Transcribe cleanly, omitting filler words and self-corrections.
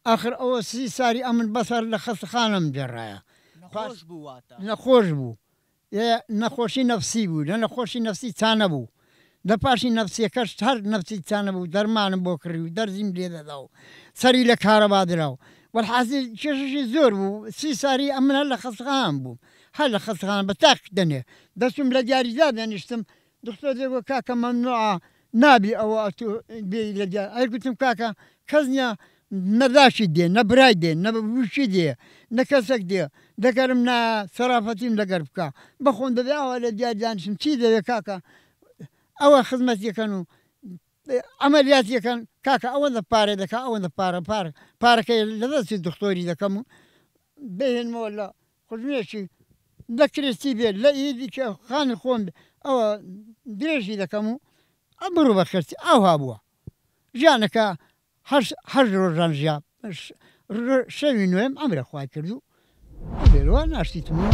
ئاخر ئەوە سی ساری ئەمن بەس هەر لە خەستەخانەم گێڕایە. نەخۆش بوو واتە؟ نەخۆش بوو. ئێ نەخۆشی نەفسی بوو، لە نەخۆشی نەفسی چا نەبوو. لە پاشی نەفسیەکەش هەر نەفسی چا نەبوو، دەرمانم بۆ کڕی و دەرزیم لێ دەدا و سەری لە کارەبا درا و وەلحاسیل کێشەشی زۆر بوو. سی ساری ئەمن هەر لە خەستەخانە بووم. هەر لە خەستەخانە بە تاق دەنێ دەچووم لە دیاری دادەنیشتم، دختۆر دەیگوت کاکە مەمنوعە نابی ئەوە ئەتوو بێی لە دیار. ئەی گوتم کاکە کەس نیە نە داشی دێ نە برای دێ نە بووکی دێ نە کەسەک دێ دەگەرم نا سەرافەتیم لەگەر بکا بەخۆم دەبێ ئاوا لە دیار دانیشم چی دەوێ کاکە ئەوە خزمەتیەکەن و عەمەلیاتیەکەن کاکە ئەوەندە پارە دەکا ئەوەندە پارە پارە پارەکەی لە دەستی دختۆری دەکەم و دەیهێنمەوە لە قوژمێکی لە کرێچی بێت لە ئی دیکە خانی خۆم بێ ئەوە درێژی دەکەم و بڕو بە خێرچی ئاوها بووە ژیانەکە هەشت هەشت ڕۆژان ژیا شەوی نوێم ئەمرە خوای کرد و لێرەوە ناشتیتم و.